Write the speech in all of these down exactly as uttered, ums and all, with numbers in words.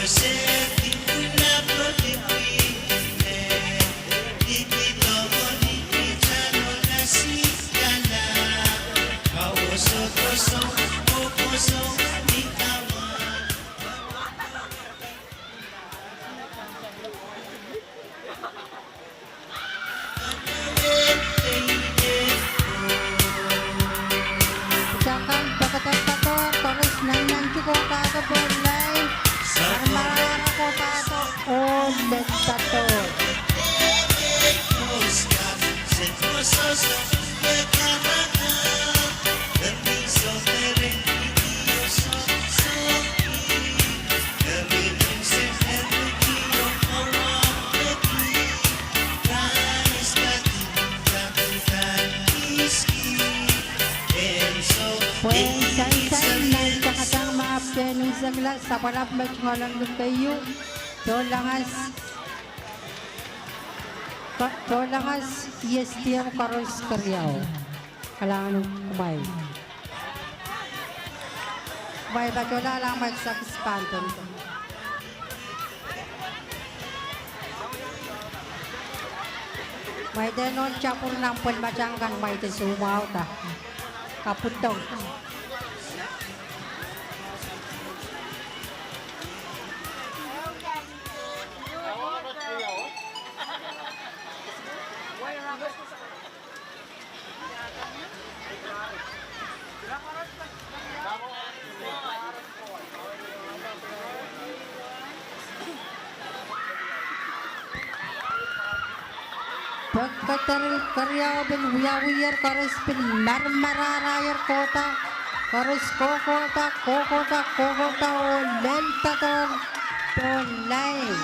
Pwutak kan pekeder patohwan, koaros nannanti kohdo pohn lain, marmar kohdo oh lel patohwan. Pwehn sansal nan tangatang me ahpw kehn usekla, sapwalap me tungoalenki keieu, Dolangas, Dolangas Iestieu, koaros keriau. Kalahngan kumwail. Kumwail patohla, kalahngan kumwail kisakis pahn pil. Kumwail de nohn tapwur nan pwel matang kan, kumwail de soumwahuda. Kapwudong. Pwekederil keriau pil wiawiher, koaros pil marmararahier kohda, koaros kohkohda, kohkohda, kohkohda oh lel patohwan pohn lain.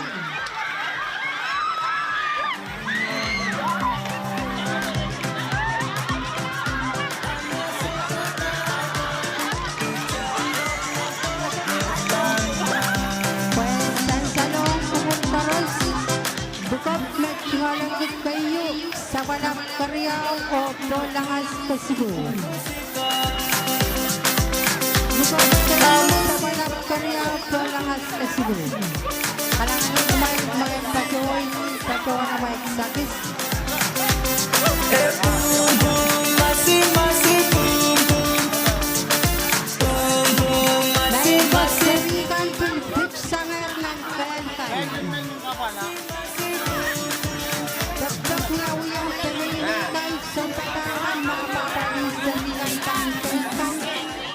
Pwehn sansalohng kupwur koaros, pwukat me tungoalenki keieu, sapwalap keriau oh Dolangas kesiluh. Pwukat keieu, sapwalap keriau, Dolangas kesiluh. Kalahngan kumwail, kumwail patohwan, patohwan amwail kisakis. Lain wet seri kan pil pitsang nan kehn kan. Pekpek wiawiong seri kan, sounpapah kan, ma pahpahn seri kan, pahn kehn kan.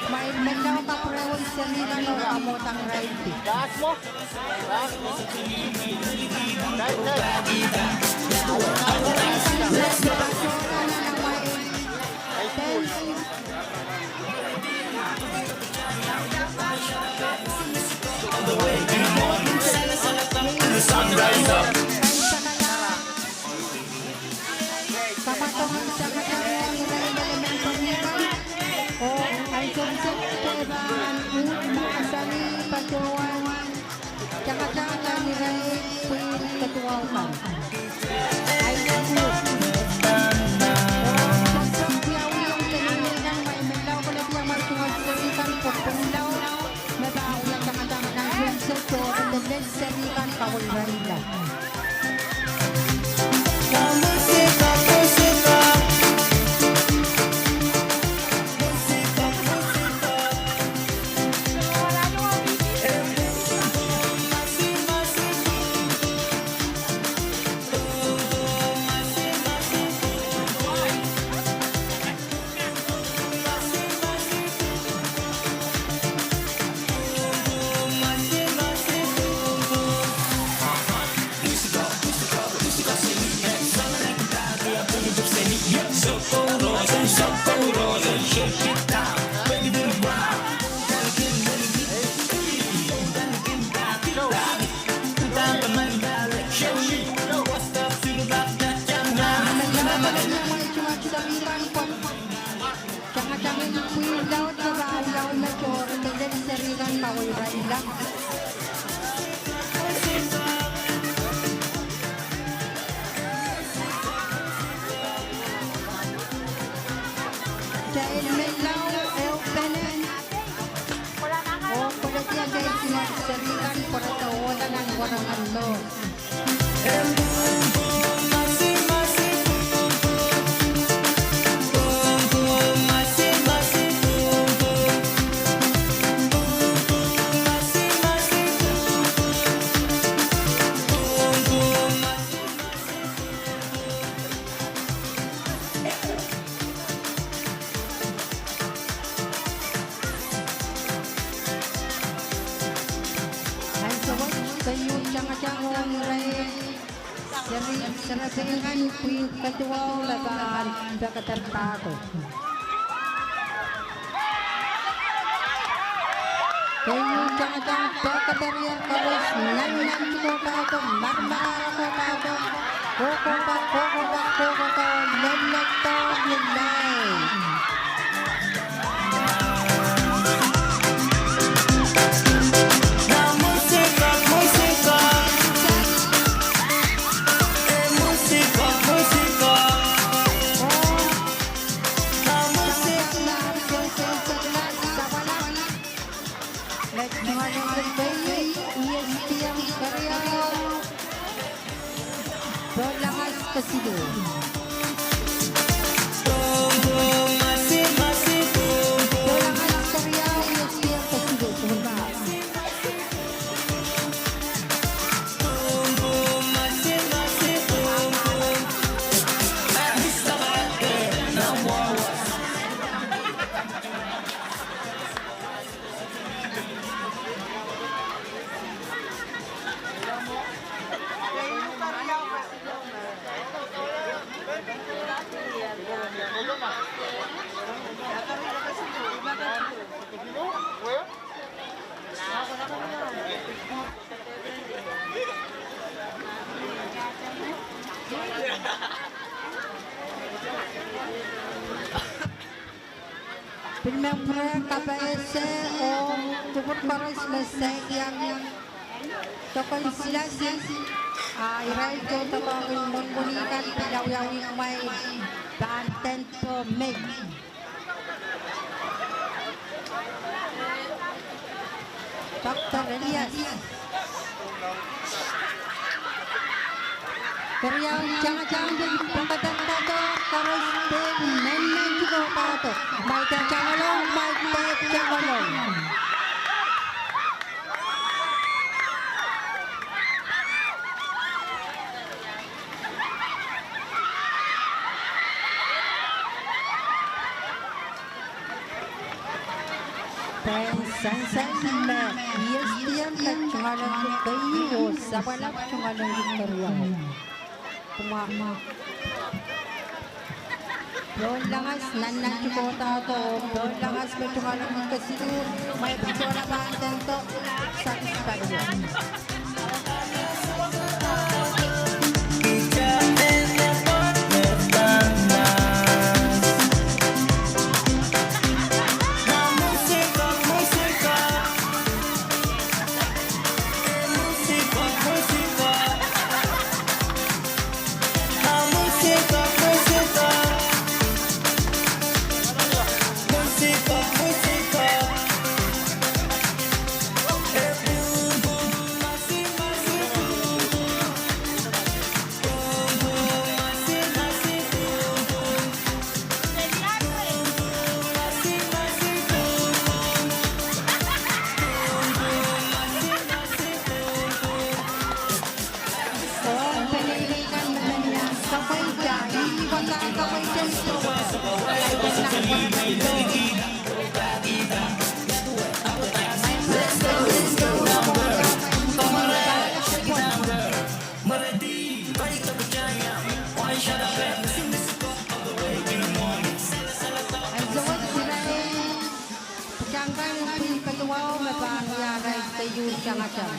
Kumwail menlau kapwurehwei seri kan oh kamwadang irail pil. Kamwadong en tangatang en irail elementary kan, oh ansou kiset pahn uhd mahsanih patohwan tangatang en irail pwihn keduwau kan. Ai, oh, pil wiawiong seri kan, kumwail menlau koledi amwail tungoal seri kan, pwe pwunglau me pahn wia tangatang nan ansou kiset oh lel seri kan kaweirailla. Tangatang en pwihn laud me pahn wiawi me tohr lel seri kan kaweirailla. Kitail menlau ehupene oh koledi atail tungoal seri kan pwarada Ansou wet, keieu tangatang ong irail, seri, serepein kan pwihn kediwau me pahn pekederpahdo. Keieu tangatang pekeder koaros, nannanti kohdo, marmara kohdo, kohkohdo, kohkohdo, kohkohdo, lelehdo, lelehdo. Met tungoalenki keieu, E S P M keriau, Pohnlanges kesiluh. Pohnlanges keriau, E S P M kesiluh, sukuhlpa. Pil me pwurehng kapahieu ong kupwur koaros me saikinte, doken silasil, a irail tohto kin mwohn mwohni kan pil awiawih kumwail pahn dehn poh mei. Doktor Elias. Keriau tangatang pil pekederpahdo, koaros pil nennenki kohdo. Kumwail dehr tangohng, kumwail dehr tangohng. Pwehn sansal me E S P M me tungoalenki keieu oh sapwelap tungoalenki keriau. Kumwa Pohnlanges nannanti kohdo, Pohnlanges me tungoalenki kesiluh, kumwail pil sohla pahn dehn poh, sakis paliwo. Pwutak kan pil kediwau me pahn wia arail keieu tangatang.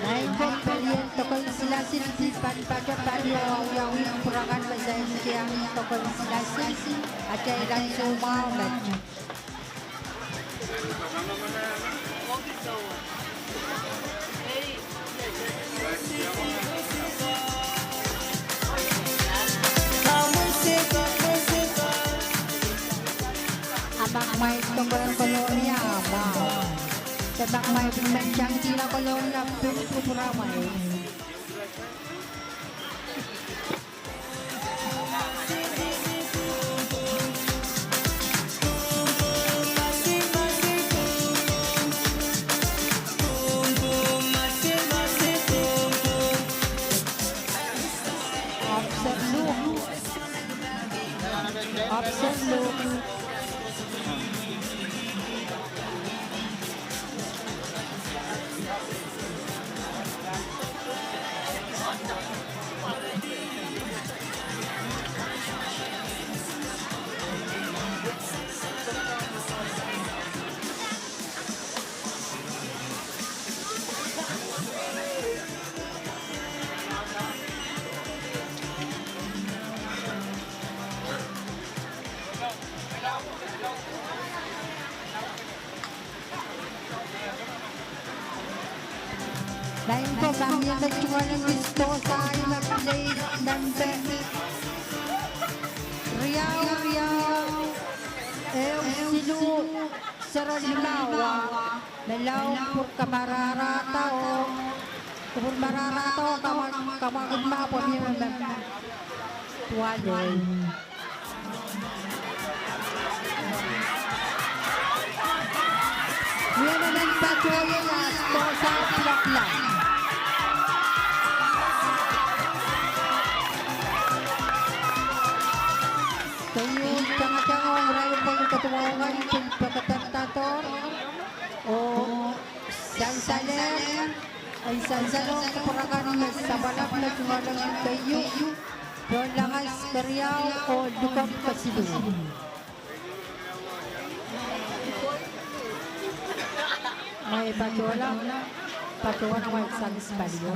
Nainpo pelien doken silasil. Silasil pil pahn patoh pali oh awiawih kupwur akan me saikinte iang doken silasil, atail ansou mwahu met. A ma kumwail doken Kolonia, mwahu. De ma kumwail pil men tangkihla Kolonia, pil kupwuramwail. Officer Luke. Officer Luke. Lain ko, pahn mie me tungoalenki SDOSA me plate number riau riau ehu siluh sero limau wa, me lao kupwur kamarahrahda oh, kupwur marahrahda oh kamwa, kamwakid mah pwe mie me, me duwalei. Mie me men patohieng SDOSA pilakla. Keieu tangatang oh irail pwehki kaduwahu kan pil pekederda doar oh sansalehr, en sansalohng kupwur akan me sapwalap me tungoalengi keieu, pohnlahng keriau oh likamw kesiluh. Mwein patohla, patohwan amwail sangis palio.